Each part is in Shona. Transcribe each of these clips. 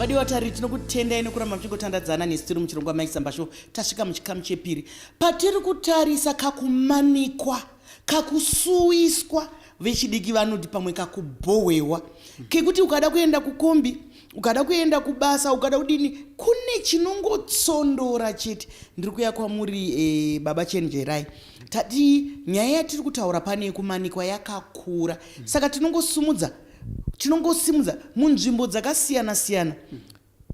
Vadiwa tari, tinokutendai nekuramba muchingotandadzana nesu tiri muchirongwa Mike Samba Show. Tasvika muchikamu chepiri patiri kutarisa kakumanikwa, kakusuwiswa, vechidiki vanoti pamwe kakubhohwewa, kekuti ukada kuenda kukombi, ukada kuenda kubasa, ukada kudini, kune chinongotsondora chete. Ndiri kuya kwamuri, baba Chenjerai. Tati nyaya yatiri kutaura pane yekumanikwa yakakura, saka tinongosumudza, tinongosimudza munzvimbo dzakasiyana siyana.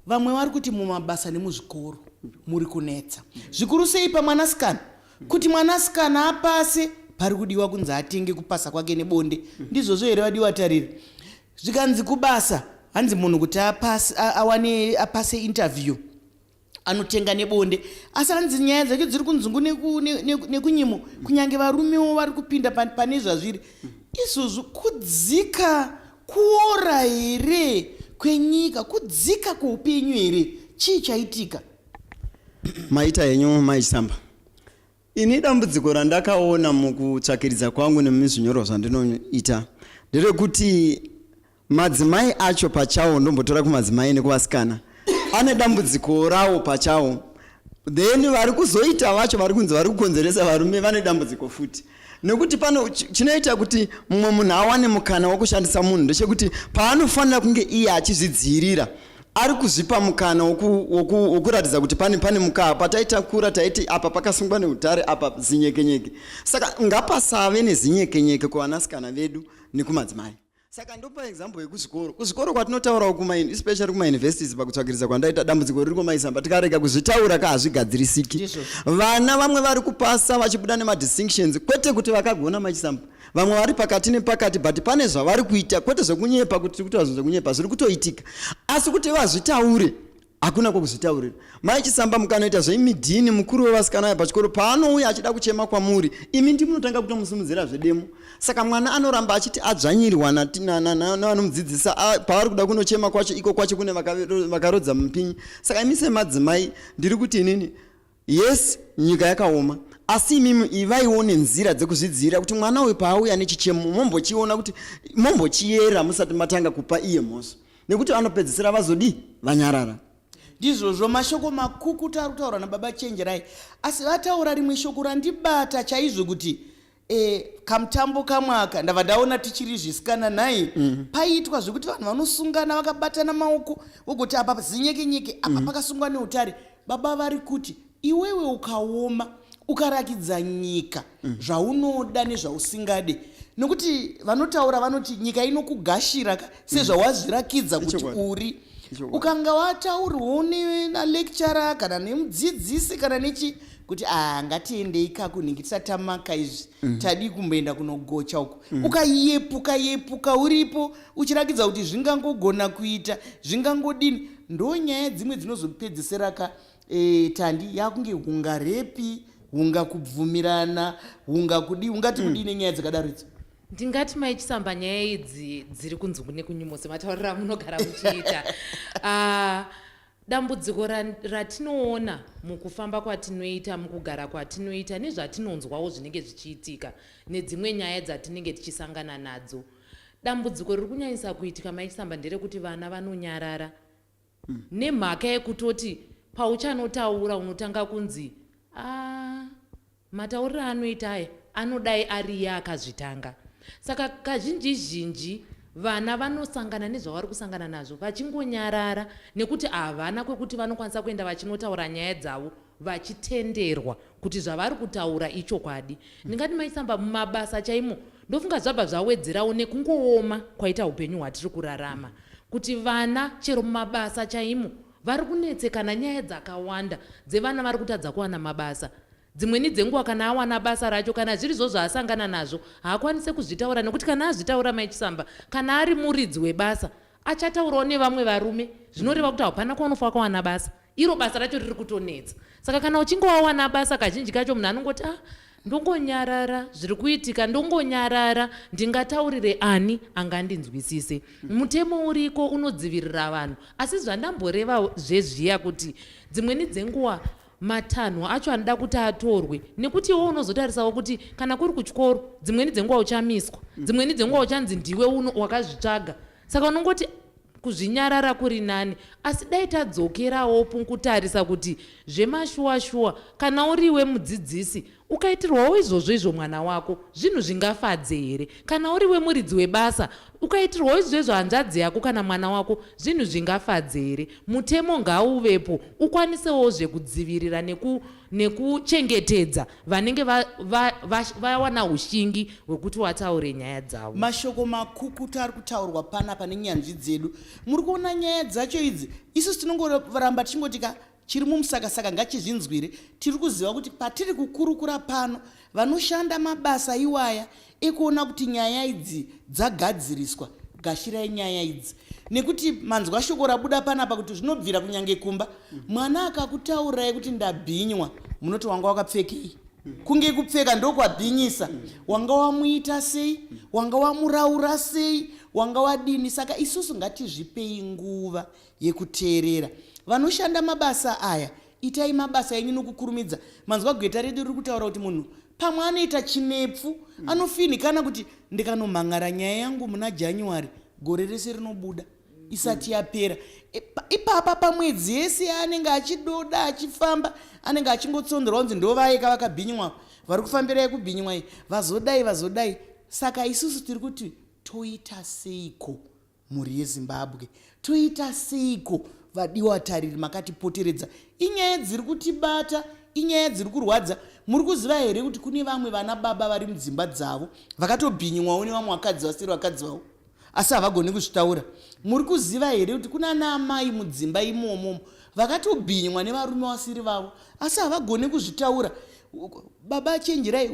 Vamwe vari kuti mumabasa nemuzvikoro muri kunetsa zvikuru sei pamwanasikana, kuti mwanasikana apase pari kudiwa kunzi atenge kupasa kwake nebonde. Ndizvozvo here, vadiwa tariri? Zvikanzi kubasa hanzi munhu kuti apase, awane apase interview anotenga nebonde. Asi hanzi nyaya dzacho dziri kunzungu nekunyimo, kunyange varumewo vari kupinda pane zvazviri izvozvo. Kudzika, kuora here kwenyika, kudzika kweupenyu here? Chii chaitika? Maita henyu, Maisamba. Ini dambudziko randakaona mukutsvakiridza kwangu nemuzvinyorwa zvandinoita nderekuti madzimai acho pachawo, ndombotora kumadzimai nekuvasikana, ane dambudziko rawo pachawo. Then vari kuzoita vacho vari kunzi vari kukonzeresa varume vane dambudziko futi, nekuti pano chinoita kuti mumwe munhu awane mukana wekushandisa munhu ndechekuti paanofanira kunge iye achizvidzivirira, ari kuzvipa mukana wokuratidza kuti pane mukaha. Pataitakura taiti apa pakasungwa neutare, apa zinyekenyeke. Saka ngapasave nezinyekenyeke kuvanasikana vedu nekumadzimai. Saka ndopa example yekuzvikoro. Kuzvikoro kwatinotaurawo kuma, especially kumauniversities, pakutsvakiridza kwandaita, dambudziko riri kumaisamba, tikarega kuzvitaura ka, hazvigadzirisiki. Vana vamwe vari kupasa vachibuda nemadistinctions, kwete kuti vakagona, Machisamba. Vamwe vari pakati nepakati, but pane zvavari kuita, kwete zvekunyepa kuti tiri kutaura zvinhu zvekunyepa. Zviri kutoitika, asi kuti vazvitaure hakuna kwokuzvitaurira. Mai Chisamba, mukanoita zveimidhini mukuru wevasikana aya pachikoro paanouya achida kuchema kwamuri, imi ndimunotanga kutomusimudzira zvedemo. Saka mwana anoramba achiti adzvanyirwa navanomudzidzisa. Pavari kuda kunochema kwacho, iko kwacho kune vakarodza mupinyi. Saka imi semadzimai, ndiri kuti inini, yes, nyika yakaoma, asi imimi ivaiwo nenzira dzekuzvidzivirira kuti mwana uyu paauya nechichemo, mombochiona kuti mombochiyera musati matanga kupa iye mhosva, nekuti vanopedzisira vazodii? Vanyarara. Ndizvozvo, mashoko makukutu ari kutaurwa nababa Chenjerai. Asi vataura rimwe shoko randibata chaizvo kuti kamutambo kamwaka ndabva ndaona tichiri zvisikana nhai, paiitwa zvekuti vanhu vanosungana vakabatana maoko, vogoti apa zinyekenyeke, apa pakasungwa neutare. Baba vari kuti iwewe ukaoma ukarakidza nyika zvaunoda nezvausingade, nokuti vanotaura vanoti nyika inokugashira ka sezvawazvirakidza kuti uri. Ukanga wataurwawo nalecturer kana nemudzidzisi kana nechi kuti a ngatiendei kakunhingi tisati tamaka izvi, tadii kumboenda kunogocha uko, ukayepuka yepuka uripo uchirakidza kuti zvingangogona kuita, zvingangodini, ndo nyaya dzimwe dzinozopedzisira ka tandi yakunge hunga rape, hunga kubvumirana, hunga kudii. Ungati kudii nenyaya dzakadaro idzo? Ndingati, Maichisamba, nyaya idzi dziri kunzungu nekunyimo sematauriro amunogara muchiita. Ah, dambudziko ratinoona mukufamba kwatinoita, mukugara kwatinoita, nezvatinonzwawo zvinenge zvichiitika nedzimwe nyaya dzatinenge tichisangana nadzo, dambudziko riri kunyanyisa kuitika, Maichisamba, nderekuti vana vanonyarara nemhaka yekutoti pauchanotaura unotanga kunzi a matauriro anoita aya anodai ariye akazvitanga. Saka kazhinji zhinji vana vanosangana nezvavari kusangana nazvo vachingonyarara nekuti havana kwekuti vanokwanisa kuenda vachinotaura nyaya dzavo vachitenderwa kuti zvavari kutaura ichokwadi. Ndingati, Maisamba, mumabasa chaimo ndofunga zvabva zvawedzerawo nekungooma kwaita upenyu hwatiri kurarama, kuti vana chero mumabasa chaimo vari kunetsekana. Nyaya dzakawanda dzevana vari kutadza kuwana mabasa. Dzimweni dzenguva kana awana basa racho, kana zviri zvo zvaasangana nazvo, haakwanise kuzvitaura, nekuti kana azvitaura, Maichisamba, kana ari muridzi webasa achataurawo nevamwe varume, zvinoreva kuti hapana kwaunofa wakawana basa. Iro basa racho riri kutonetsa. Saka kana uchinge wawana basa, kazhinji kacho munhu anongoti, "Ah, ndongonyarara zviri kuitika, ndongonyarara, ndingataurire ani angandinzwisise?" Mutemo uriko unodzivirira vanhu, asi zvandamboreva zvezviya kuti dzimweni dzenguva matanho acho anoda kuti atorwe, nekuti iwe unozotarisawo kuti kana kuri kuchikoro, dzimweni dzenguva uchamiswa, dzimweni dzenguva uchanzi ndiwe uno wakazvitsvaga. Saka unongoti Kuzvinyarara kuri nani, asi dai tadzokerawo kutarisa kuti zvemashuwa shuwa, kana uriwe mudzidzisi ukaitirwawo izvozvo izvo mwana wako, zvinhu zvingafadze here? Kana uriwe muridzi webasa ukaitirwawo izvozvo izvo hanzvadzi yako kana mwana wako, zvinhu zvingafadze here? Mutemo ngauvepo ukwanisewo zvekudzivirira nekuchengetedza vanenge vawana ushingi hwekuti wataure nyaya dzavo. Mashoko makukutu ari kutaurwa panapa nenyanzvi dzedu. Muri kuona nyaya dzacho idzi, isusu tinongoramba tichingoti ka chiri mumusakasaka ngachizvinzwire. Tiri kuziva kuti patiri kukurukura pano, vanoshanda mabasa iwaya ekuona kuti nyaya idzi dzagadziriswa, gashirai nyaya idzi, nekuti manzwa shoko rabuda panapa kuti zvinobvira kunyange kumba. Mwana akakutaurirai kuti ndabhinywa, munoti wanga wakapfekei? Kunge kupfeka ndokwabhinyisa. Wanga wamuita sei? Wanga wamuraura sei? Wanga wadini? Saka isusu ngatizvipei nguva yekuteerera vanoshanda mabasa aya. Itai mabasa enyu nokukurumidza. Manzwa gweta redu riri kutaura kuti munhu pamwe anoita chinepfu, anofinhikana kuti ndikanomhan'ara nyaya yangu muna January, gore rese rinobuda isati yapera. Ipapa pamwedzi yese yaanenge achidoda achifamba, anenge achingotsonderwa kunzi ndovaeka vakabhinywa, vari kufambirai kubhinywa iyi, vazodai vazodai. Saka isusu tiri kuti toita seiko mhuri yeZimbabwe? Toita seiko vadiwa tariri makatipoteredza? Inyaya dziri kutibata, inyaya dziri kurwadza. Muri kuziva here kuti kune vamwe vana baba vari mudzimba dzavo vakatobhinywawo nevamwe vakadzi vasiri vakadzi vavo, asi havagoni kuzvitaura? Muri kuziva here kuti kuna ana amai mudzimba imomo vakatobhinywa nevarume vasiri vavo, asi havagoni kuzvitaura? Baba chenjerai,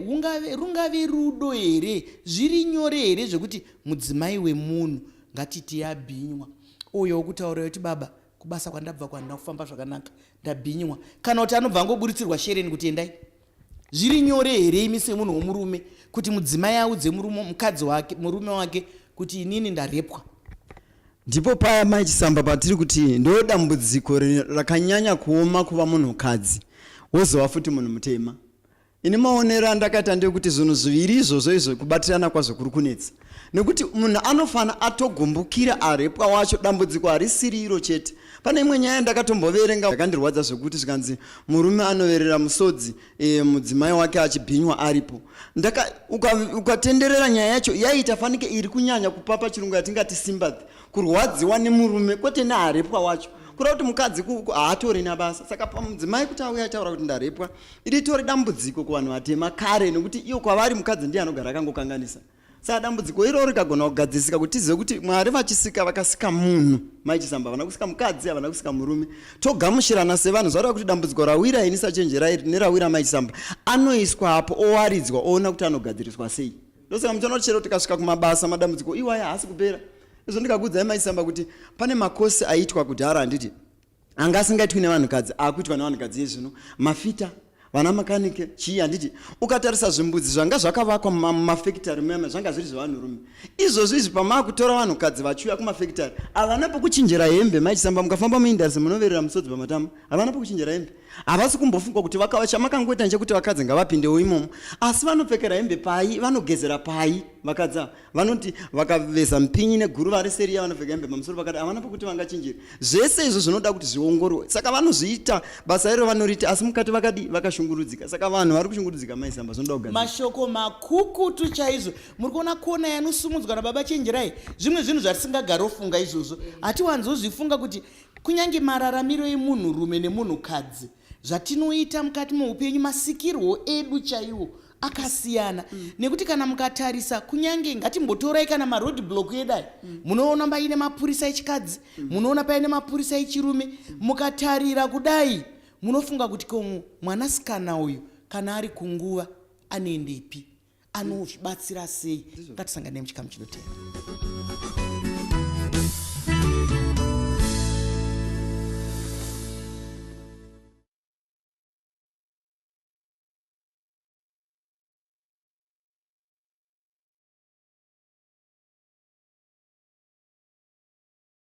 rungave rudo here? Zviri nyore here zvekuti mudzimai wemunhu ngatiti yabhinywa, uyo wokutaura kuti baba, kubasa kwandabva kwandina kufamba zvakanaka, ndabhinywa, kana kuti anobva angoburitsirwa shereni kuti endai? Zviri nyore here imi semunhu womurume kuti mudzimai audze murume, mukadzi wake, murume wake kuti inini ndarepwa? Ndipo paya Mai Chisamba patiri kuti ndo dambudziko rakanyanya kuoma kuva munhukadzi wozova futi munhu mutema. Ini maonero andakaita ndeyekuti zvinhu zviviri izvozvo izvo kubatirana kwazvo kuri kunetsa, nekuti munhu anofana atogumbukira arepwa wacho. Dambudziko harisiri iro chete. Pane imwe nyaya yandakatomboverenga yakandirwadza zvekuti zvikanzi murume anoverera musodzi mudzimai wake achibhinywa aripo. Ukatenderera nyaya yacho yaiita fanike iri kunyanya kupa pachirungu yatingati sympathy, kurwadziwa nemurume kwete nearepwa wacho. Kureva kuti mukadzi haatorina basa. Saka pamudzimai kuti auye ataura kuti ndarepwa, iritori dambudziko kuvanhu vatema kare, nekuti iyo kwavari mukadzi ndiye anogara akangokanganisa. Saka dambudziko iroro rikagona kugadzisika kuti tizive kuti Mwari vachisika vakasika munhu, Mai Chisamba, havana kusika mukadzi, havana kusika murume, togamuchirana sevanhu. Zvareva kuti dambudziko rawira ini saChenjerai nerawira Mai Chisamba anoiswa apo owaridzwa, oona kuti anogadziriswa sei. Ndosaka muchiona kuti chero tikasvika kumabasa madambudziko iwaya haasi kupera. Izvo ndikakuudzai Mai Chisamba kuti pane makosi aiitwa kudhara, handiti, anga asingaitwi nevanhukadzi akuitwa nevanhukadzi yezvino, mafita, vana makanike, chii, handiti? Ukatarisa zvimbudzi zvanga zvakavakwa mumafekitari muyama zvanga zviri zvevanhurume. Izvozvi izvi pamaakutora vanhukadzi vachiuya kumafekitari, havana pokuchinjira hembe. Mai Chisamba, mukafamba muindastry munoverera musodzi pamatama, havana pokuchinjira hembe. Havasi kumbofunga kuti chamakangoita nchekuti vakadzi ngavapindewo imomo, asi vanopfekera hembe pai, vanogezera pai vakadzi ava? Vanoti vakaveza mupinyi neguruva reseriya vanopfeka hembe pamusoro pakati, havana pokuti vangachinjira. Zvese izvo zvinoda kuti zviongororwe. Saka vanozviita basa iro vanoriita, asi mukati vakadi vakashungurudzika. Saka vanhu vari kushungurudzika Mai Samba, zvinoda kugadzirwa. Mashoko makukutu chaizvo. Muri kuona kona yanosumudzwa nababa Chenjerai? Zvimwe zvinhu zvatisingagarofunga izvozvo. Hatiwanzozvifunga kuti kunyange mararamiro emunhurume nemunhukadzi, zvatinoita mukati meupenyu, masikirwo edu chaiwo akasiyana. Nekuti kana mukatarisa, kunyange ngatimbotorai kana maroad block edu aya, munoona paine mapurisa echikadzi, munoona paine mapurisa echirume. Mukatarira kudai munofunga kuti ko mwanasikana uyu kana ari kunguva anoendepi, anozvibatsira sei? Ngatisangane muchikamu chinotevera.